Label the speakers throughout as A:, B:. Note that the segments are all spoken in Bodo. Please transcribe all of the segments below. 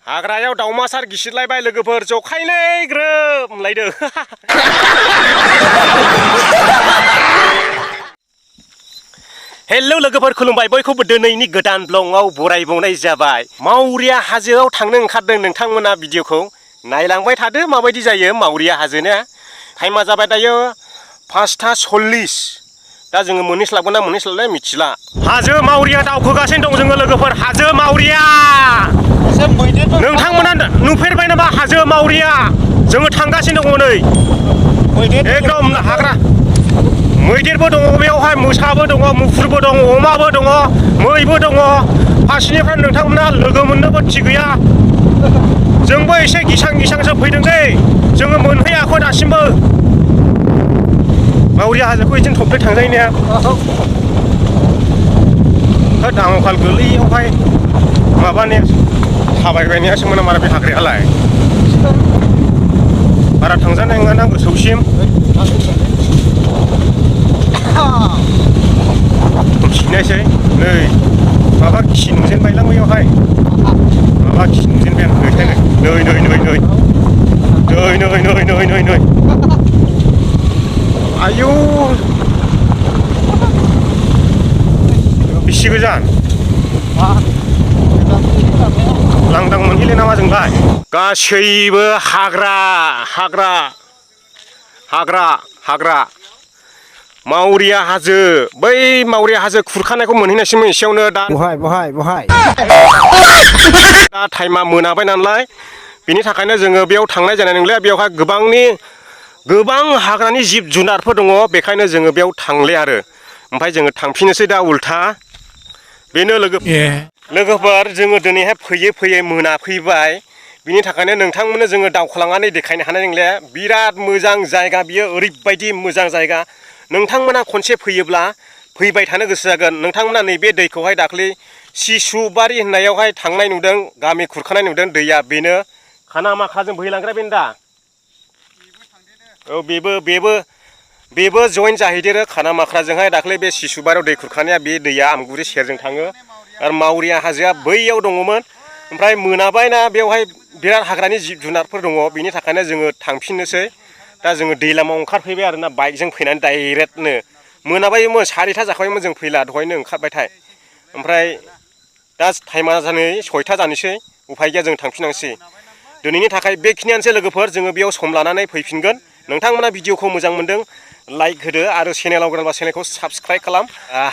A: हाग्रायाव दाउमासार गिसिरलायबाय लोगोफोर जखायनै ग्रोब होनलायदों। हेलौ लोगोफोर खुलुमबाय बयखौबो दिनैनि गोदान ब्लगआव बरायबावनाय जाबाय। मावरिया हाजोआव थांनो ओंखारदों नोंथांमोना भिडिअखौ नायलांबाय थादो माबायदि जायो मावरिया हाजोना। टाइमा जाबाय दायो 5:40। दा जोङो मोनहैस्लाबगोन ना मोनहैस्लाबनाय मिथिला। हाजो मावरिया दावखोगासिनो दं जोङो लोगोफोर हाजो मावरिया। नोंथांमोना नुफेरबाय नामा हाजो मावरिया? जोङो थांगासिनो दङ नै एकदम हाग्रा। मैदेरबो दङ बेयावहाय, मोसाबो दङ, मुफुरबो दङ, अमाबो दङ, मैबो दङ। फारसेनिफ्राय नोंथांमोना लोगो मोननोबो थि गैया। जोंबो एसे गिसां गिसांसो फैदों दै, जोङो मोनहैयाखै दासिमबो। मावरिया हाजोखौ बिदिनो थबले थांजायो ने? दाङखाल गोलैयावहाय माबाने थाबायबायनायासो मोना मारा बे हाग्रायालाय। बारा थांजानाय नङा ना गोसौसिम। खिनायसै नै माबा खि नुजेनबायलां बैयावहाय। माबा खि नुजेनबाय आं नै नै आयौ बेसे गोजान लांदां मोनहैले नामा जोंलाय? गासैबो हाग्रा हाग्रा हाग्रा हाग्रा। मावरिया हाजो, बै मावरिया हाजो खुरखानायखौ मोनहैनायसिमोन एसेयावनो। दा
B: बहाय
A: दा टाइमा मोनाबाय नालाय बिनि थाखायनो जोङो बेयाव थांनाय जानाय नंलिया। बेयावहाय गोबां हाग्रानि जिब जुनारफोर दङ, बेखायनो जोङो बेयाव थांले आरो। ओमफ्राय जोङो थांफिनोसै दा उल्था। बेनो लोगोफोर जोङो दिनैहाय फैयै फैयै मोनाफैबाय। बिनि थाखायनो नोंथांमोननो जोङो दावखोलांनानै देखायनो हानाय नंलिया। बिराद मोजां जायगा बियो, ओरैबायदि मोजां जायगा। नोंथांमोना खनसे फैयोब्ला फैबाय थानो गोसो जागोन। नोंथांमोना नैबे दैखौहाय दाख्लै सिसुबारि होननायावहाय थांनाय नुदों, गामि खुरखानाय नुदों। दैया बेनो खानामाखाजों बोहैलांग्रा बेनो दा। औ बेबो जयेन जाहैदेरो खानामाख्राजोंहाय। दाख्लै बे सिसुबारियाव दै खुरखानाया बे दैया आमगुरि सेरजों थाङो। आरो मावरिया हाजोआ बैयाव दङमोन। ओमफ्राय मोनाबायना बेवहाय बिराद हाग्रानि जिब जुनारफोर दङ। बिनि थाखायनो जोङो थांफिननोसै। दा जोङो दै लामायाव ओंखारफैबाय आरोना बाइकजों फैनानै डाइरेक्टनो। मोनाबायमोन 4:30 जाखाबायमोन जों फैला दहायनो ओंखारबायथाय। ओमफ्राय दा टाइमा जानै 6:00 जानोसै, उफाय गैया जों थांफिनांसै। दिनैनि थाखाय बेखिनियानोसै लोगोफोर। जोङो बेयाव सम लानानै फैफिनगोन। नोंथांमोना भिडिअखौ मोजां मोनदों लाइक होदो आरो चेनेलाव गोदानबा चेनेलखौ साबस्क्राइब खालाम।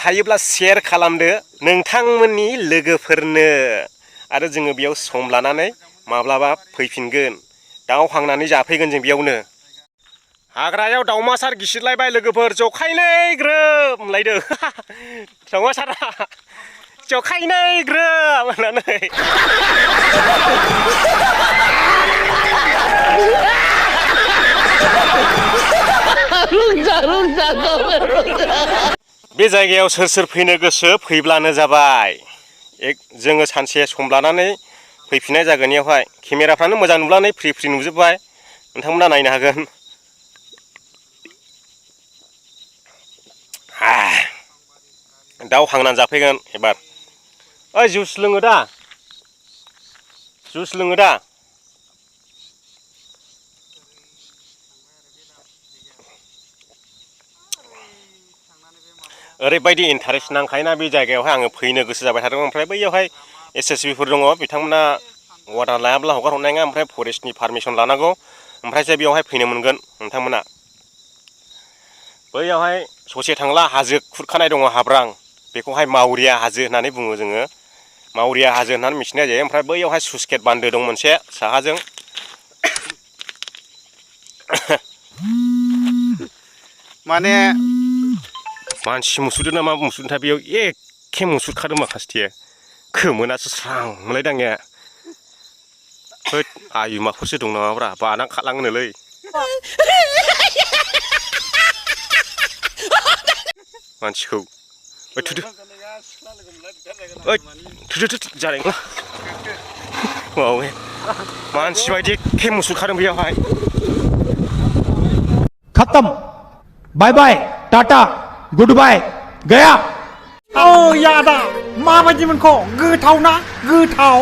A: हायोब्ला शेयार खालामदो नोंथांमोननि लोगोफोरनो। आरो जोङो बेयाव सम लानानै माब्लाबा फैफिनगोन। दाउ हांनानै जाफैगोन जों बेयावनो। हाग्रायाव दाउमासार गिसिरलायबाय लोगोफोर जखायनै ग्रोब होनलायदों। दाउमासारा जखायनै ग्रोब होननानै। बे जायगायाव सोर सोर फैनो गोसो फैब्लानो जाबाय। जोङो सानसे सम लानानै फैफिननाय जागोन। बेयावहाय केमेराफ्रानो मोजां नुब्लानै फ्रि नुजोबबाय, नोंथांमोना नायनो हागोन। दाउ हांनानै जाफैगोन एबार। ओइ जुइस लोङो दा? जुइस लोङो दा? ओरैबायदि इन्टारेस्ट नांखायोना बे जायगायावहाय, आङो फैनो गोसो जाबाय थादों। ओमफ्राय बैयावहाय SSB फोर दङ, बिथांमोना अर्डार लायाब्ला हगार हरनाय नङा। ओमफ्राय फरेस्टनि पारमिसन लानांगौ, ओमफ्रायसो बेयावहाय फैनो मोनगोन नोंथांमोना। बैयावहाय ससे थांला हाजो खुरखानाय दङ हाब्रां, बेखौहाय मावरिया हाजो होननानै बुङो जोङो। मावरिया हाजो होननानै मिथिनाय जायो। ओमफ्राय बैयावहाय सुसगेट बान्दो दं मोनसे साहाजों। माने मानसि मुसुरदों ना मा मुसुरदोंथाय बेयाव एखे मुसुरखादों माखासे। खोमोनासो स्रां मोनलायदांनिया। होद आयु माखौसो दं नामाब्रा, बानानै खारलाङोनोलै। मानसिखौ थुदो जानाय नङा मानसि बायदि एखे मुसुरखादों बेयावहाय।
B: खत्म, बाय बाय, टाटा, गुड बाय, गया।
C: औ यादा माबायदि मोनखो? गोथाव ना? गोथाव।